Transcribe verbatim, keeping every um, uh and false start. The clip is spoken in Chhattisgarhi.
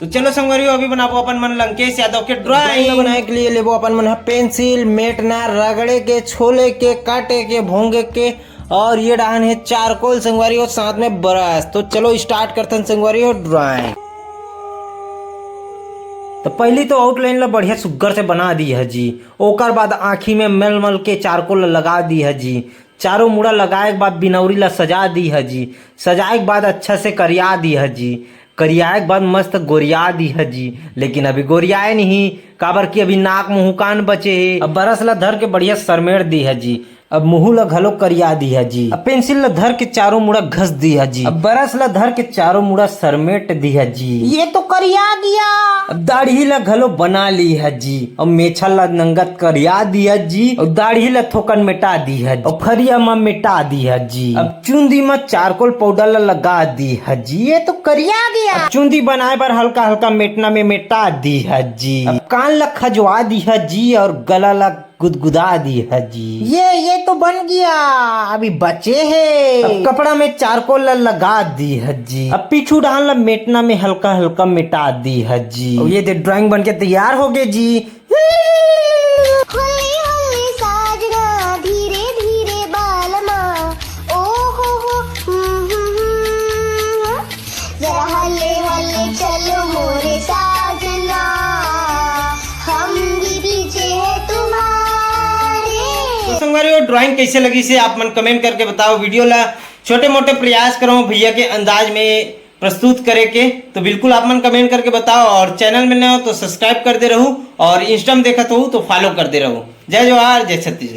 तो चलो संगवारी हो, अभी बनाबो अपन मन लंकेश यादव के ड्राइंग। बनाए के लिए लेबो अपन मन ह पेंसिल, मेटना, रगड़े के, छोले के, काटे के, भोंगे के, और ये डाहन हे चारकोल संगवारी हो, साथ में ब्रश। तो चलो स्टार्ट करथन संगवारी हो ड्राइंग। तो पहली तो आउटलाइन ला बढ़िया सुग्घर से बना दी है जी। ओकर बाद आँखी में मल मल के चारकोल ला लगा दी है जी। चारों मुड़ा लगाए के बाद बिनौरी ला सजा दी है जी। सजाए के बाद अच्छा से करिया दी है जी। करियाए के बाद मस्त गोरिया दी है जी। लेकिन अभी गोरियाए नहीं, काबर कि अभी नाक मुँह कान बचे हे। अब ब्रश ला धर के बढ़िया सरमेड़ दी है जी। अब मुँह ला घलो करिया दी है जी। अब पेंसिल ला धर के चारों मुड़ा घस दी है जी। अब ब्रश ला धर के चारों मुड़ा सरमेट दी है जी। ये तो करिया गया। अब दाढ़ी ला घलो बना ली है जी। अब मेछा ला नंगत करिया दी है जी। अब दाढ़ी ला थोकन मिटा दी है जी। अब फरिया मा मिटा दी है जी। अब चुंदी मा चारकोल पाउडर ला लगा दी है जी। ये तो करिया गया। अब चुंदी बनाए बर हल्का हल्का मेटना में मिटा दी है जी। अब कान ला खजवा दी है जी और गला ला गुदगुदा दी है जी। ये, ये तो बन गया, अभी बचे है। अब कपड़ा में चारकोल ला लगा दी है जी। अब पीछू डाहन ला मेटना में हल्का हल्का मिटा दी है जी। और ये दे ड्राइंग बन के तैयार हो गए जी। हल्ले हल्ले साजना, धीरे धीरे बालमा, ओ हो हो, हम्म, हम्म, हम्म, हम्म। जरा हल्ले हल्ले चलो मोरे साजना, हम भी पीछे है तुम्हारे। तो संगवारी हो, ड्राइंग कैसे लगिस हे आप मन कमेंट करके बताओ। वीडियो ला छोटे मोटे प्रयास करो भैया के अंदाज में प्रस्तुत करे के, तो बिल्कुल आप मन कमेंट करके बताओ। और चैनल में नए हो तो सब्सक्राइब कर दे रहू, और इंस्टा में देखत हो तो फॉलो कर दे रहू। जय जोहार, जय छत्तीसगढ़।